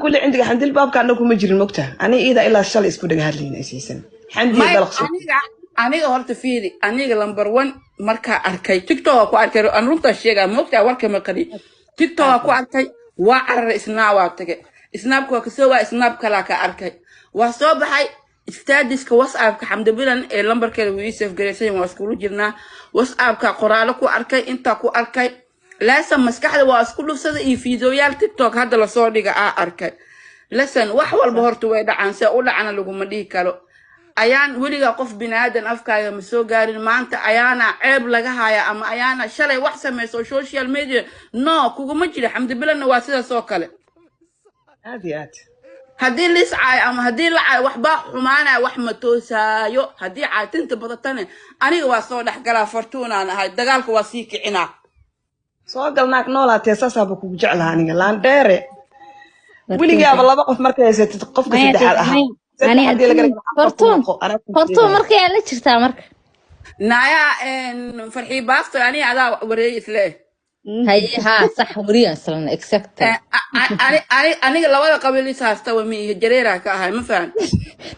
Kulli cindiga Xamdil baabka annagu kuma jirin, mogtaha. Aniga iida ilaa shalay isku dhaga hadlayna isaysan Xamdiya. Maya. Dalaqso. Aniga horta fiiri, aniga number one markaa arkay TikTok ku arkay, aan runtaa sheegaa, moogtaa, warka maqali, TikTok ku arkay, waa cararay, Snap waa tagay, Snapka waa kasoo waa Snap kalaa ka arkay, waa soo baxay statuska WhatsAppka Xamdi Bilan ee lambarkeeda wuu ii save garaysan, waa iskula jirnaa. WhatsAppka qoraalo ku arkay, intaa ku arkay leesan, maskaxda waa isku dhufsada iyo fiidiyoyaal TikTok hadda lasoo dhiga aa arkay. Lesan wax walba horta way dhacaan, see u dhacana laguma dhihi karo. Ayaan weligaa qof binaadan afkaaga ma soo gaarin. Maanta ayaana ceeb laga haya ama ayaana shalay wax samayso social media, no, kuguma jira. Xamdi Bilanna waa sidaas oo kale. Aad iyo aad. Haddii lis caayo ama haddii la caayo, waxbaa xumaanaya, wax ma toosaayo. Haddii caatinta badatane, aniga waa soo dhexgalaa, Fartuunaan ahay, dagaalka waa sii kicinaa. Soo gal, naag noolaatee, saasaaba kugu jeclaha aniga laandheere. Weligaaba laba qof markay haysatid, qofka Maya, saddexaad ahaa. maya. Saddex Ani haddii laga adduun dhigo, afar ku Fartuun. noqo, anaa ku Fartuun. sheegaya. Markay la jirtaa marka. Naya Farxii Baasto, aniga adaa wareey isle. Haye, haa, sax, wariya islan, exactly. Aniga labada qabiil is haysta wa miihi, jareeraa ka ahay, ma fahan?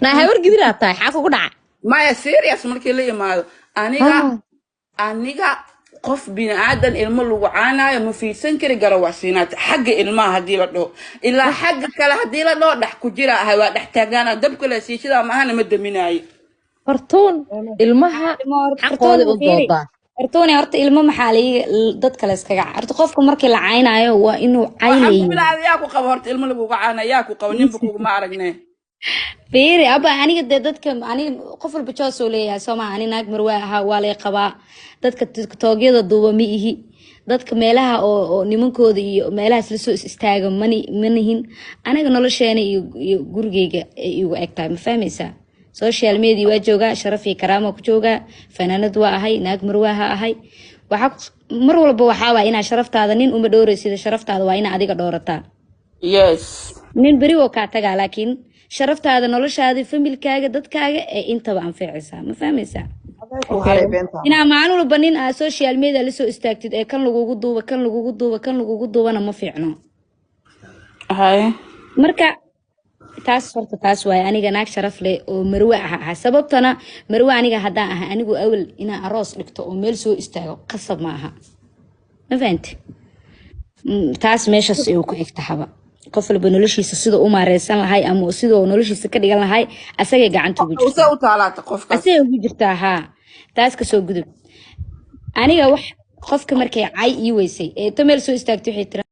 Naa habar gidiraa tahay, xaa kugu dhaca? Maya, serious markii la imaado, aniga qof bini aadan ilmo lagu caanaayo ma fiirsan kari. Garawacsiinaad xagga ilmaha haddii la dhaho, ilaa xagga kale haddii la dhaho, dhex ku jira ahay, waa dhex taagnaana, dabka la siishadaa maahana ma daminaayo. Fartuun ilmaha xaqooda u Fiiri. doodaa. Fartuune, horta ilmo maxaa laiga dad kale iskaga, horta qofka markii la caynaayo waa inuu Waxaan ku caynayo. bilaabay, yaa ku qabo horta ilmo laguga caanaya? Yaa ku qabo? Ninba kuguma aragne. Fiiri aba, aniga dee dadka, aniga qof walba choice oo leeyahay, soo maa? Ani naag marwaa ahaa, waa lay qabaa. Dadka TikTokyada duuba ma ihi, dadka meelaha oo nimankooda iyo meelahaas lasoo is istaaga mani ma nihin. Aniga nolosheena iyo gurigeyga ay igu eg tahay, ma fahmaysaa? Social media waa joogaa, sharaf iyo karaama ku joogaa, fanaanad waa ahay, naag marwaaha ahay. Waxaa mar walba waxaa waa inaa sharaftaada nin uma dhowraysid, sharaftaada waa inaa adiga dhowrataa. Nin beri woo kaa tagaa, laakiin sharaftaada, noloshaada, familkaaga, dadkaaga ee intaba anficaysaa, ma fahmaysaa? Ku haray beenta. Inaa maalin walba nin aa social media lasoo istaagtid ee kan lagugu duuba, kan lagugu duuba, kan lagugu duubana ma fiicno. Haye. Marka taas horta taas waaye. Aniga naag sharaf leh oo marwe ah ahay. Sababtana marwe aniga haddaan ahay, anigu awal inaan aroos dhigto oo meel soo istaago qasab ma aha, ma fahanti? Taas meeshaas ay ku eg tahaba. Qof walba noloshiisa sida u maareysan lahay ama sida uu noloshiisa ka dhigan lahay asagay gacanta ugu use jirtaa. U taalaata qofkaas. Asagay ugu jirtaa, haa. Taas kasoo gudub. Aniga wax qofka markay cay ii weysay ee to meel soo istaagtay waxay tiri